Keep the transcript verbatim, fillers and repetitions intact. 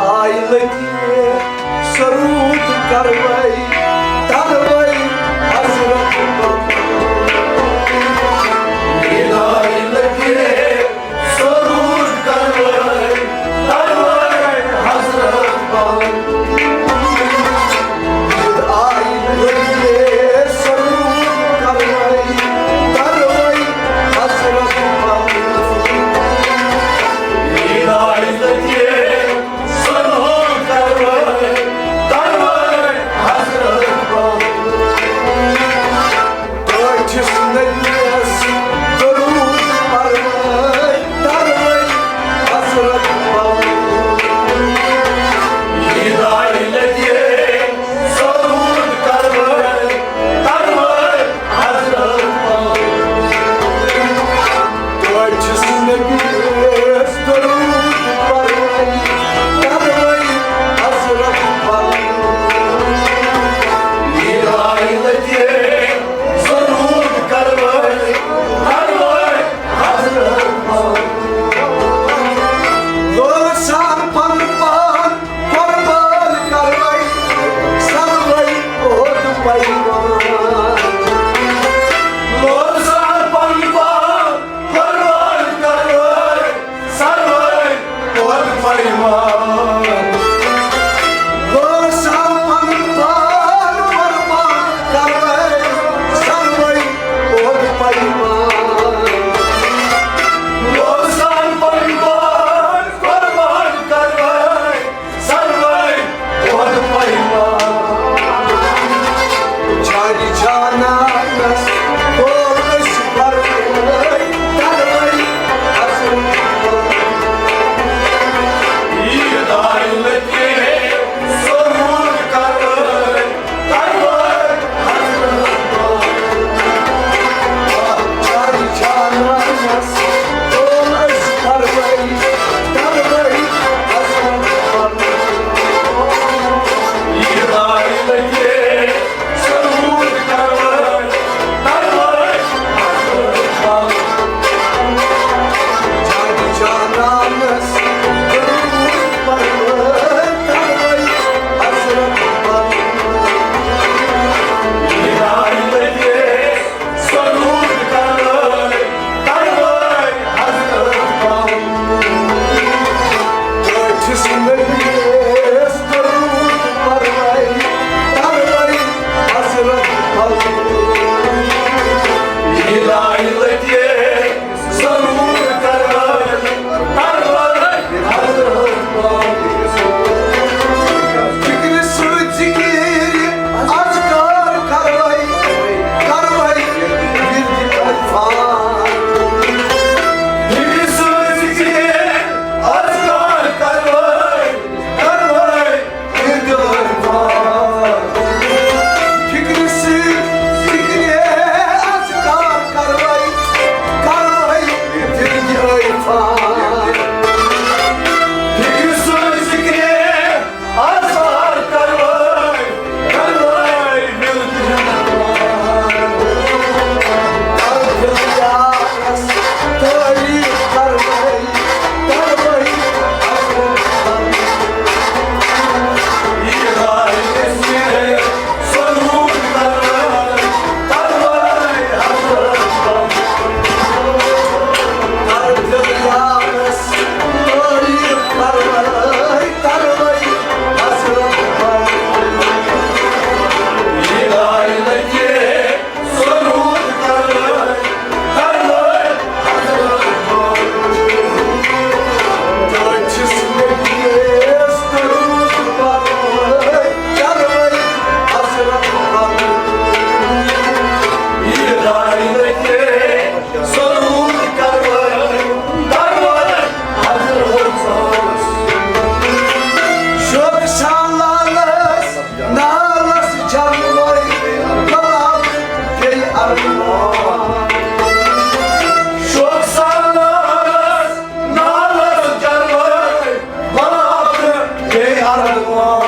آیہِ لطیف سرود کروے، تروے حضرت بل۔ آیہِ لطیف سرود کروے، تروے حضرت بل۔ آیہِ لطیف سرود کروے، تروے حضرت بل۔ آیہِ لطیف سرود کروے، تروے حضرت بل۔ ٹٲٹھِس نبیَس درود پروے، تروے حضرت بل۔ آیہِ لطیف سرود کروے، تروے حضرت بل۔ ٹٲٹھِس نبیَس درود پروے، تروے حضرت بل۔ آیہِ لطیف سرود کروے، تروے حضرت بل۔ لولہٕ سان پنُن پان قربان کروے، سروے احد پیمان۔ لولہٕ سان پنُن پان قربان کروے، سروے احد پیمان۔ لولہٕ سان پنُن پان قربان کروے، سروے احد پیمان۔ لولہٕ سان پنُن پان قربان کروے، سروے احد پیمان۔ چانہِ جانانس کول أسۍ پروے، تروے حضرت بل۔ عید آیہِ لطیف سرود کروے، تروے حضرت بل۔ چانہِ جانانس کول أسۍ پروے، تروے حضرت بل۔ آیہِ لطیف سرود کروے، تروے حضرت بل۔ چانہِ جانانس درود پروے، تروے حضرت بل۔ آیہِ لطیف سرود کروے، تروے حضرت بل۔ ٹٲٹھِس نبیَس درود پروے، تروے حضرت بل۔ آیہِ لطیف سرود کروے، تروے حضرت بل۔ فکرِ سۭتۍ ذکرِ اذکار کروے، کروے ورد عرفان۔ فکرِ سۭتۍ ذکرِ اذکار کروے، کروے ورد عرفان۔ فکرِ سۭتۍ ذکرِ اذکار کروے، کروے ورد عرفان۔ فکرِ سۭتۍ ذکرِ اذکار کروے، کروے ورد عرفان۔ کروے یارس تعریف کروے، کروے حضرت بل۔ شوق سان لالس، نالس جلوے، بلاو بیٚیہِ ارمان۔ شوق سان لالس، نالس جلوے، بلاو بیٚیہِ ارمان۔